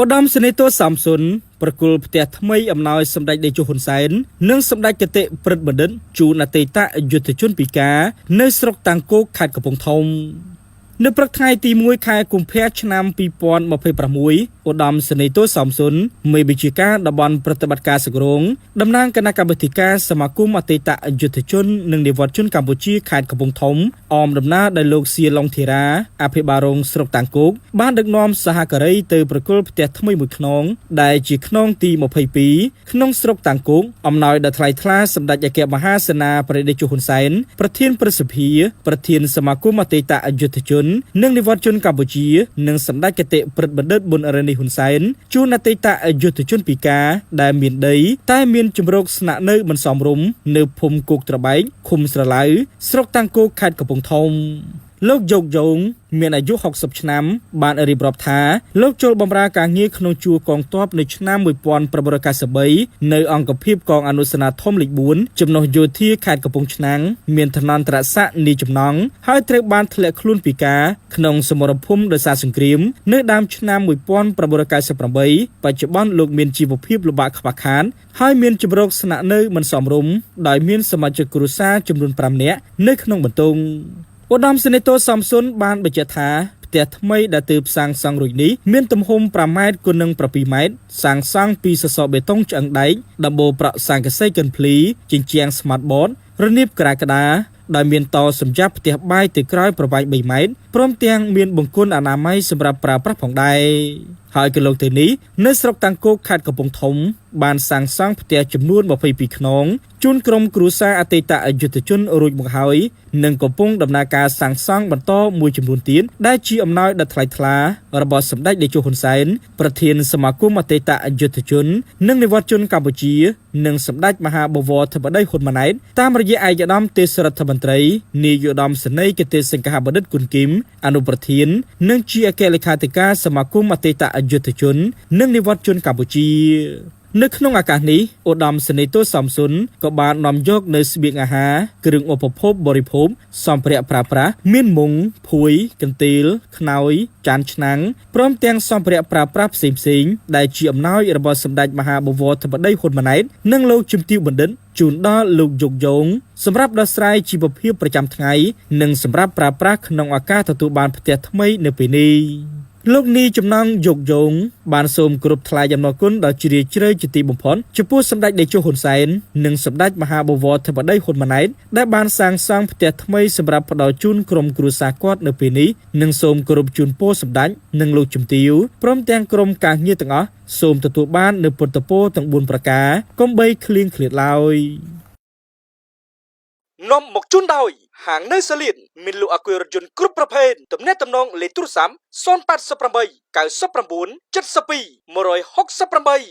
ឧត្តមសេនីយ៍ទោសំសុនប្រគល់ផ្ទះថ្មីអំណោយសម្ដេចតេជោហ៊ុនសែននិងសម្ដេចគតិព្រឹទ្ធបណ្ឌិតជូនអតីតយុទ្ធជនពិការនៅស្រុកតាំងគោកខេត្តកំពង់ធំ។ នៅព្រឹកថ្ងៃទី1ខែកុម្ភៈឆ្នាំ2026ឧត្តមសេនីយ៍ទោសំសុនមេបញ្ជាការតំបន់ប្រតិបត្តិការសក្រងតំណាងគណៈកម្មាធិការសមាគមអតីតយុទ្ធជននិងនិវត្តជនកម្ពុជាខេត្តកំពង់ធំអមដំណើរដោយលោកសៀឡុងធីរ៉ាអភិបាលរងស្រុកតាំងគោកបានដឹកនាំសហការីទៅប្រគល់ផ្ទះថ្មីមួយខ្នងដែលជាខ្នងទី22ក្នុងស្រុកតាំងគោកអំណោយដ៏ថ្លៃថ្លាសម្ដេចអគ្គមហាសេនាព្រះតេជោហ៊ុនសែនប្រធានព្រឹទ្ធសភាប្រធានសមាគមអតីតយុទ្ធជននិងនិវត្តជនកម្ពុជានិងសម្ដេចគតិព្រឹទ្ធបណ្ឌិតប៊ុនរ៉ានីហ៊ុនសែនជូនអតីតយុទ្ធជនពិការដែលមានដីតែមានជម្រកស្នាក់នៅមិនសមរម្យនៅភូមិគោកត្របែកឃុំស្រឡៅស្រុកតាំងគោកខេត្តកំពង់ធំ។ លោកយោកយងមានអាយុ60ឆ្នាំបានរៀបរាប់ថាលោកចូលបម្រើការងារក្នុងជួរកងទ័ពនៅឆ្នាំ1993នៅអង្គភាពកងអនុសេនាធំលេខ4ចំណុះយោធាខេត្តកំពង់ឆ្នាំងមានឋានន្តរស័ក្តិនាយចំណងហើយត្រូវបានធ្លាក់ខ្លួនពិការក្នុងសមរភូមិដោយសារសង្គ្រាមនៅដើមឆ្នាំ1998បច្ចុប្បន្នលោកមានជីវភាពលំបាកខ្វះខាតហើយមានជម្រកស្នាក់នៅមិនសមរម្យដោយមានសមាជិកគ្រួសារចំនួន5នាក់នៅក្នុងបន្ទង់។ ឧត្តមសេនីយ៍ទោសំសុនបានបញ្ជាក់ថាផ្ទះថ្មីដែលទើបសាងសង់រួចនេះមានទំហំ5ម៉ែត្រគុណនឹង7ម៉ែត្រសាងសង់ពីសសរបេតុងឆ្អឹងដែកដំបូលប្រក់ស័ង្កសីកិនភ្លីជញ្ជាំង smart board រនាបក្រាក្តារដោយមានតសម្រាប់ផ្ទះបាយទៅក្រោយប្រវែង3ម៉ែត្រព្រមទាំងមានបង្គន់អនាម័យសម្រាប់ប្រើប្រាស់ផងដែរ។ ហើយកន្លងទៅនេះនៅស្រុកតាំងគោកខេត្តកំពង់ធំបានសាងសង់ផ្ទះចំនួន22ខ្នងជូនក្រុមគ្រួសារអតីតយុទ្ធជនរួចមកហើយនិងកំពុងដំណើរការសាងសង់បន្តមួយចំនួនទៀតដែលជាអំណោយដ៏ថ្លៃថ្លារបស់សម្ដេចតេជោហ៊ុនសែនប្រធានសមាគមអតីតយុទ្ធជននិងនិវត្តជនកម្ពុជានិងសម្ដេចមហាបវរធិបតីហ៊ុនម៉ាណែតតាមរយៈឯកឧត្តមទេសរដ្ឋមន្ត្រីនាយកឧត្តមសេនីយ៍គតិសង្ឃបណ្ឌិតគុណគឹមអនុប្រធាននិងជាអគ្គលេខាធិការសមាគមអតីតយុទ្ធជននិងនិវត្តជនកម្ពុជា។ នៅក្នុងឱកាសនេះឧត្តមសេនីយ៍ទោសំសុនក៏បាននាំយកនៅស្បៀងអាហារគ្រឿងឧបភោគបរិភោគសម្ភារៈប្រើប្រាស់មានមុងភួយកន្ទេលខ្នើយចានឆ្នាំងព្រមទាំងសម្ភារៈប្រើប្រាស់ផ្សេងៗដែលជាអំណោយរបស់សម្ដេចមហាបវរធិបតីហ៊ុនម៉ាណែតនិងលោកជំទាវបណ្ឌិតជូនដល់លោកយុកយងសម្រាប់ដោះស្រាយជីវភាពប្រចាំថ្ងៃនិងសម្រាប់ប្រើប្រាស់ក្នុងឱកាសទទួលបានផ្ទះថ្មីនៅពេលនេះ។ លោកនីចំណងយោកយងបានសូមគោរពថ្លែងអំណរគុណដល់ជ្រាលជ្រៅជាទីបំផុតចំពោះសម្ដេចតេជោហ៊ុនសែននិងសម្ដេចមហាបវរធិបតីហ៊ុនម៉ាណែតដែលបានសាងសង់ផ្ទះថ្មីសម្រាប់ផ្ដល់ជូនក្រុមគ្រួសារគាត់នៅពេលនេះនិងសូមគោរពជូនពរសម្ដេចនិងលោកជំទាវព្រមទាំងក្រុមការងារទាំងអស់សូមទទួលបាននូវពុទ្ធពរទាំង4ប្រការកុំបីឃ្លៀងឃ្លាតឡើយ។ នាំមកជូនដោយហាងនៅសាលៀនមានលក់អាគុយរថយន្តគ្រប់ប្រភេទទំនាក់ទំនងលេខទូរស័ព្ទ088 99 72 168។